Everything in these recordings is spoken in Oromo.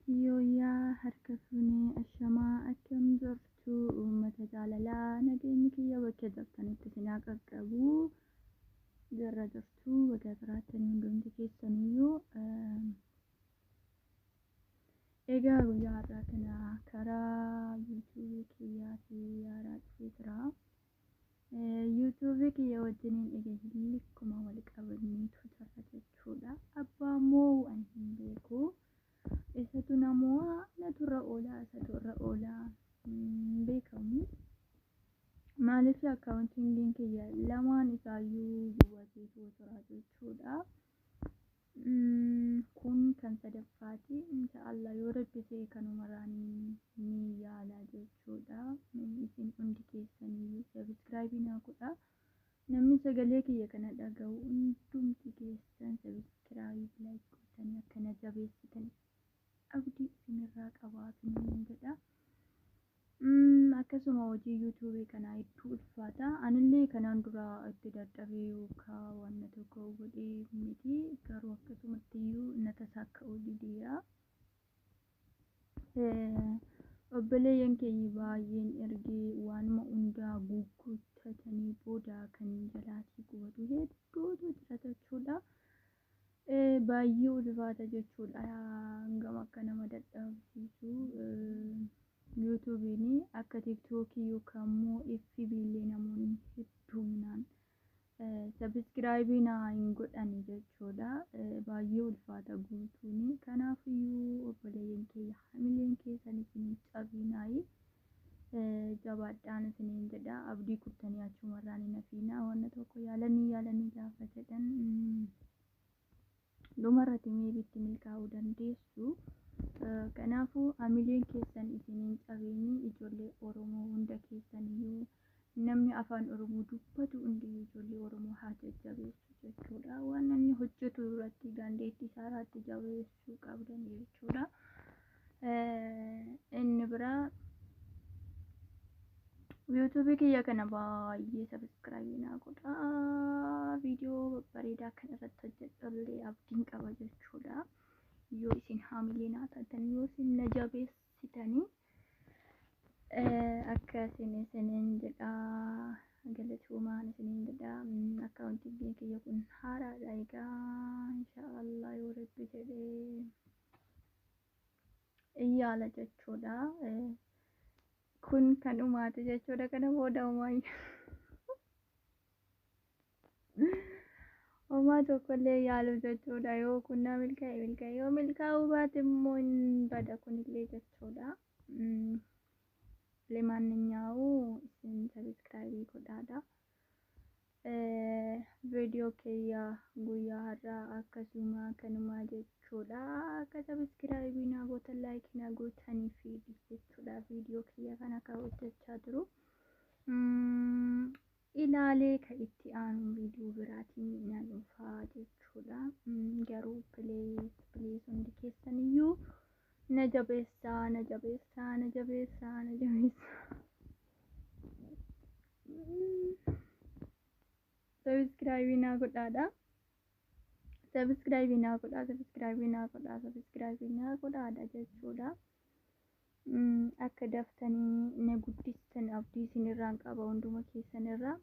Yooyyaa harka fuunee ashamaa akkam jirtu uummata jaalalaa nageenyi kiyya bakka jirtanitti isin haa qaqqabu. Jirra jirtu bakka jiraattan hundumti keessaniyyuu. Egaa guyyaa har'aa kana karaa yuutuubii kiyyaatii haaraa dhufee jira. Yuutuubii kiyya wajjiniin egaa hillikkuma wal qabanneetu jira jechuudha. Abbaa moo ani hin beeku. Isatu namoo natu irra oolaa isatu irra oolaa hin beekamu. Maaliif akkaawuntiin kiyya lamaan isaayyuu gubateetu jira jechuudha. Kun kan sadaffaati. Inshaallah yoo rabbi ta'e kanumarraan ni yaala jechuudha. Isin hundi keessaniyyuu sabiskiraayibii naa godhaa. Namni sagalee kiyya kana dhaga'u hundumti keessan sabiskiraayib laayik gootanii akkana jabeessitan abdii isinirraa qabaatanii jedha. Akkasuma hojii yuutuubii kanaa hedduu ulfaata. Anillee kanaan dura itti dadhabee yookaan wanna tokko godhee miti. Garuu akkasumatti iyyuu na tasakka'uu dideera. Obboleeyyan keenya baay'een ergee waanuma hundaa gugguttatanii booda kan jalaatii gubatu hedduutu jira jechuudha. Baay'ee ulfaata jechuudha. Hangam akka nama dadhabsiisu yuutuubiin akka tiktookii yookaan immoo FB illee namoonni hedduminaan sabiskiraayibii naa hin godhani jechuudha. Baay'ee ulfaata guutuuni. Kanaafiyyuu obboleeyyan kiyya hamileen keessan isin hin cabinaayi. Jabaadhaan isiniin jedha. Abdii kuttanii achumarraan hin hafiinaa. Wanna tokko yaalanii yaalanii gaafa jedhan dhumarratti meebiitti milkaa'uu dandeessu. Kanaafuu hamileen keessan isin hin cabiini ijoollee Oromoo hunda keessaniyyuu namni afaan Oromoo dubbatu hundiyyuu ijoollee Oromoo haa jajjabeessu jechuudha. Waan namni hojjetu irratti dandeettii isaa irratti jabeessuu qabdan jechuudha. Inni biraa yuutuubii kiyya kana baay'ee sabiskiraayibii naa godhaa. Viidiyoo babbareedaa kan irratti hojjedhullee abdiin qaba jechuudha. Yoo isin haamilee naa taatan yoo isin na jabeessitanii akka isin isiniin jedha galatoomaan isiniin jedha. Akkaawuntiin kiyya kun haaraadha egaa inshaallah yoo rabbi jedhee yaala jechuudha. Kun kan dhumaati jechuudha. Kana booda homaa tokkollee yaalu jechuudha. Yoo kun na milkaa'e milkaa'e yoo milkaa'uu baate immoo hin bada kunillee jechuudha. Lemaanninyaa'u isin sabiskiraayibii godhaadha. Viidiyoo kiyya guyyaa har'aa akkasuma kanumaa jechuudha. Akka sabiskiraayibii naa gootan laayikii naa gootanii fi jechuudha. Viidiyoo kiyya kana akka hojjechaa jiru. Ilaalee kan itti aanu viidiyoo biraatiin na dhufaa jechuudha. Garuu pilees pilees hundi keessaniyyuu na jabeessaa na jabeessaa na jabeessaa na jabeessaa. Sabiskiraayibii naa godhaadha. Sabiskiraayibii naa godhaa sabiskiraayibii naa godhaa sabiskiraayibii naa godhaadha jechuudha. Akka daftanii na guddistan abdii isinirraan qaba hunduma keessanirraa.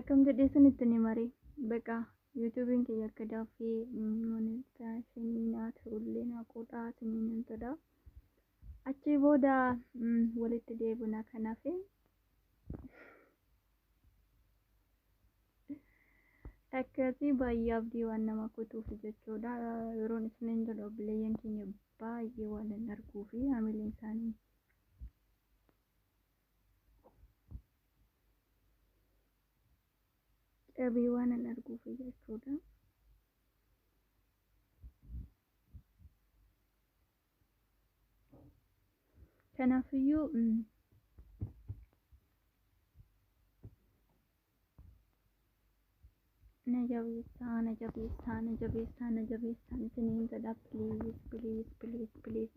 Akkam jedhee isinitti ni mare baqa yuutuubiin kiyya akka dafee monetaayizeeshinii naa ta'ullee naa godhaa isiniin jedha. Achii booda walitti deebina kanaaf. Akkasii baay'ee abdii waan nama kutuuf jechuudha. Yeroon isiniin jedhu obboleeyyan keenya baay'ee waan hin arguu fi hamileen isaanii cabee waan hin arguuf jechuudha. Kanaafiyyuu na jabeessaa na jabeessaa na jabeessaa na jabeessaa isiniin jedha. Please please please please.